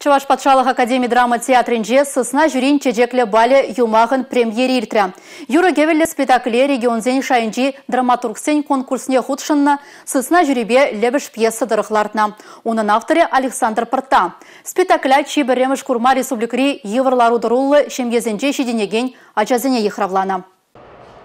Чӑваш патшалӑх академи драма театрӗнче «Сысна ҫурин чечеклӗ балӗ» юмахӑн премьери иртрӗ. Юрӑ-кӗвӗллӗ спектакле регионсен шайӗнчи драматургсен конкурсне хутшӑннӑ «Сысна ҫурипе лӗпӗш» пьеса тӑрӑх лартнӑ. Унӑн авторӗ Александр Пӑртта. Спектакле чи пӗрремӗш курма республикӑри йывӑр лару-тӑруллӑ ҫемьесенче ҫитӗнекен ачасене йыхравланӑ.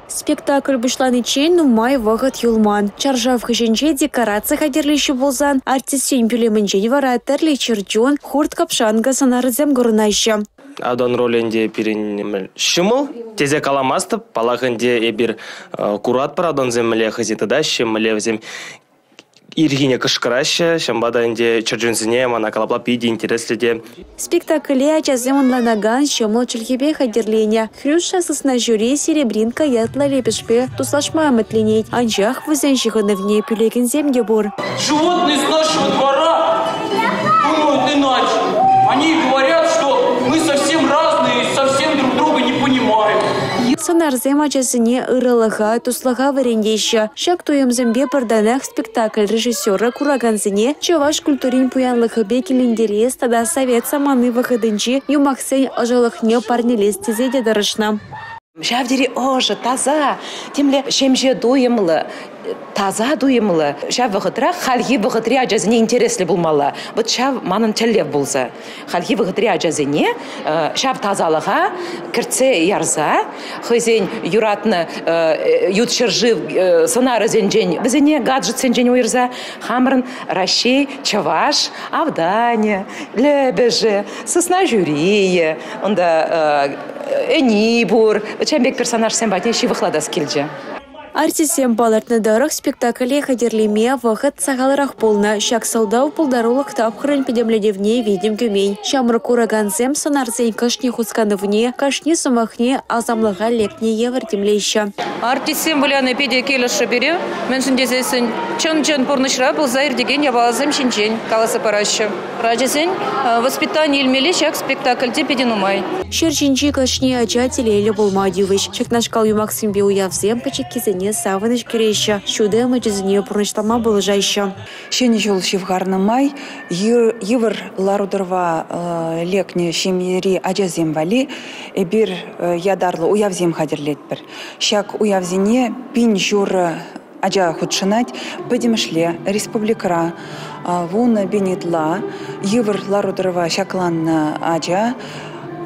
Спектакль пуҫланиччен нумай вӑхӑт юлман. Чаршав хыҫӗнче декораци хатӗрлеҫҫӗ пулсан, артистсен пӳлӗмӗнчен вара тӗрлӗ чӗр-чун, хурт-кӑпшанкӑ сӑнарӗсем курӑнаҫҫӗ. Автан ролӗ ӗнтӗ пирӗн ҫӑмӑл тесе каламастӑп. Паллах ӗнтӗ, эпир куратпӑр автансем мӗнле хӑйсене тытаҫҫӗ, мӗнле вӗсем ирхине кӑшкӑраҫҫӗ, ҫавӑнпа та ӗнтӗ чӗрчунсене мана калапла питӗ интереслӗ те. Спектакле ачасем ӑнланакан ҫӑмӑл чӗлхепе хатӗрленӗ. Хрюша сысна ҫури Серебринка ятлӑ лӗпӗшпе туслашма ӗмӗтленет. Анчах вӗсен ҫыхӑнӑвне пӳлекенсем те пур. Животные с нашего двора думают иначе. Они говорят, что мы совсем разные и совсем друг друга не понимаем. Сӑнарсем ачасене ырӑлӑха, туслӑха вӗрентеҫҫӗ. Ҫак туйӑмсемпе пӗр танах спектакль режиссерӗ куракансене чӑваш культурин пуянлӑхӗпе килентерес тата совет самани вӑхӑтӗнчи юмахсен ӑшӑлӑхне парнелес тесе те тӑрӑшнӑ. Ҫав тери ӑшӑ, таса, темле ҫемҫе туйӑмлӑ, таса туйӑмлӑ. Ҫав вӑхӑтрах хальхи вӑхӑтри ачасене интереслӗ пулмалла. Вот ҫав манӑн тӗллев пулса. Хальхи вӑхӑтри ачасене ҫав тасалӑха кӗртсе ярса хӑйсен юратнӑ ют ҫӗршыв сӑнарӗсенчен, вӗсене гаджетсенчен уйӑрса хамӑрӑн Раҫҫей чӑваш автанӗ, лӗпӗшӗ, сысна ҫурийӗ, унта ӗни пур. Ҫавӑн пек персонажсем патне ҫывӑхлатас килчӗ. Артистсем палӑртнӑ тӑрӑх, спектакле хатӗрлеме вӑхӑт сахалрах пулнӑ. Ҫак сӑлтав пултарулӑх тапхӑрӗн пӗтӗмлетӗвне витӗм кӳмен. Ҫамрӑк куракансем сӑнарсен кашни хусканӑвне, кашни сӑмахне асамлӑха лекнӗ евӗр тимлеҫҫӗ. Артистсем выляни питӗ килӗшрӗ пире, мӗншӗн тесессӗн чӑн-чӑн пурнӑҫра пулса иртекен япаласем ҫинчен каласа параҫҫӗ. Ачасен воспитани илмелли ҫак спектакльте питӗ нумай. Ҫӗр ҫинчи кашни ача телейлӗ пулма тивӗҫ. Ҫакнашкал юмахсемпе уявсем пӗчӗккисене савӑнӑҫ кӳреҫҫӗ, ҫутӑ ӗмӗчӗсене пурнӑҫлама пулӑшаҫҫӗ. Ҫӗнӗ ҫул ҫывхарнӑ май йывӑр лару-тӑрӑва лекнӗ ҫемьери ачасем валли эпир ятарлӑ уявсем хатӗрлетпӗр. Ҫак уявсене 1500 ача хутшӑнать. Пӗтӗмӗшле республикӑра 10,000 ытла йывӑр лару-тӑрӑва ҫакланнӑ ача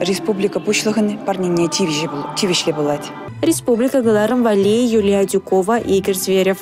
республика Пуҫлӑхӗн парнине тивӗҫлӗ пулать. Республика кӑларӑм валли Юлия Адюкова, Игорь Зверев.